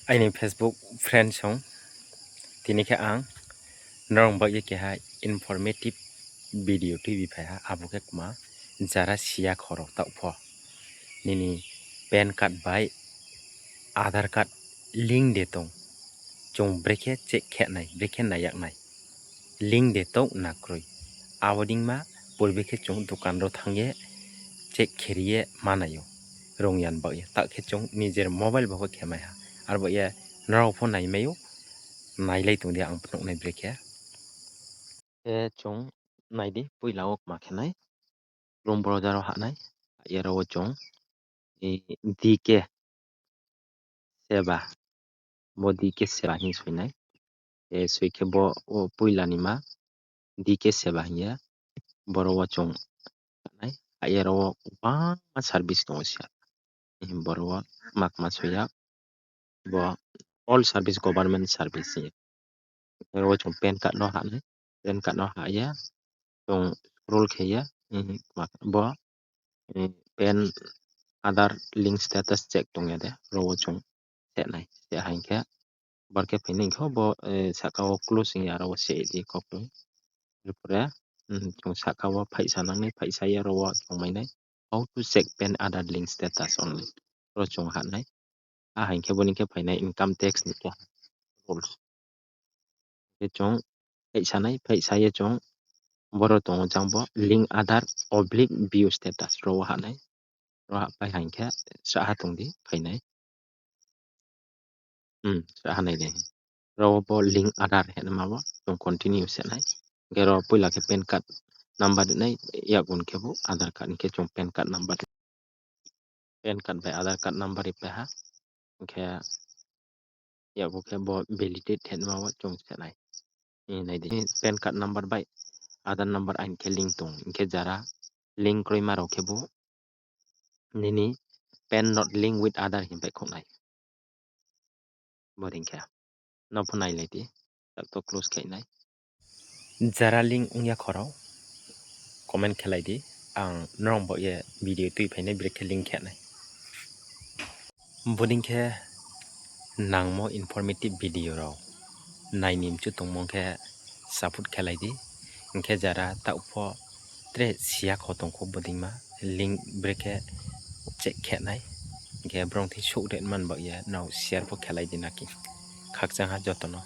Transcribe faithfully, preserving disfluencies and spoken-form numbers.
Aini Facebook friend song, tini khe ang nrao baoh ye keha informative video tuibi phai ha, abo khe kma, jara siya khorao taoh pho nini PAN card bai Aadhaar card link de tong, chung brekhe check khe nai, brekhe nai yag nai, link de tong na kroi. Abo deima purbe khe chung dukan ro thanng ye check khe ri ye manai ou, rung ya ni baoh ye. Taoh khe chung nijer mobile bo khe mai ha. Arbaoh ye nrao pho naimai ou, nailai tong di ang phnuh nai brekhe. Khe chung nai di, poila wo kma khe nai, Chrome browser wo hah nai, hah ye aro wo chung, e, D K Seva, bo D K Seva hing soi nai. E, soi khe bo, o poila ni ma, D K Seva hing ye, boro wo chung hah nai, hah ye aro wo gbangma service tong ou siya. Boro wo kma kma soi ya, bo all service, government service hing ye. Aro wo chung PAN card no hah nai, PAN card no hah ye, chung scroll khe ye, bo, e, PAN Aadhaar link status check tong ya de, aro wo chung seh nai, seh ha hing khe, bar khe phai nai hing khe bo, e, sahka wo close hing ye aro wo seh di koktoi. Arpore, mm, chung sahka wo phaisa nang nai, phaisa ye aro wo chung mai nai, how to check PAN Aadhaar link status only. Aro chung hah nai. A hing khe bo ni khe phai nai income tax ni khe rules. Khe chung phaisa nai, phaisa ye chung boro tong ou jang bo link Aadhaar oblique view status aro wo hah nai. Aro hah pai ha hing khe srahha tong di phai nai. Hmm, srahha nai de. Aro wo bo link Aadhaar hingnaima wo chung continue se nai. Hing khe aro poila khe PAN card number ri nai, yakgu ni khe bo Aadhaar card hing khe chung PAN card number, PAN card bai Aadhaar card number ri pai ha. Hing khe yakgu khe bo validate hingnaima wo chung se nai. Nai di, PAN card number bai Aadhaar number aini khe link tong, hing khe jara link kroima rao khe bo nini PAN not link with Aadhaar hing bai khouh nai. Bo dei khe. Nrao pho nailai di. Taoh to close khe nai. Jara link ong ya khorao comment khe lai di. Ang nrao baoh ye video tuiphai nai brekhe link khe nai. Bo dei khe nangmo informative video rao nai ni mchu tongmo khe support khe lai di. Hing khe jara taoh pho tre siya kho tong kho bo deima link brekhe check khe nai. Hing khe brao thing souh ri man baoh ye nrao share pho khe lai di naki. Khakchang ha joto no.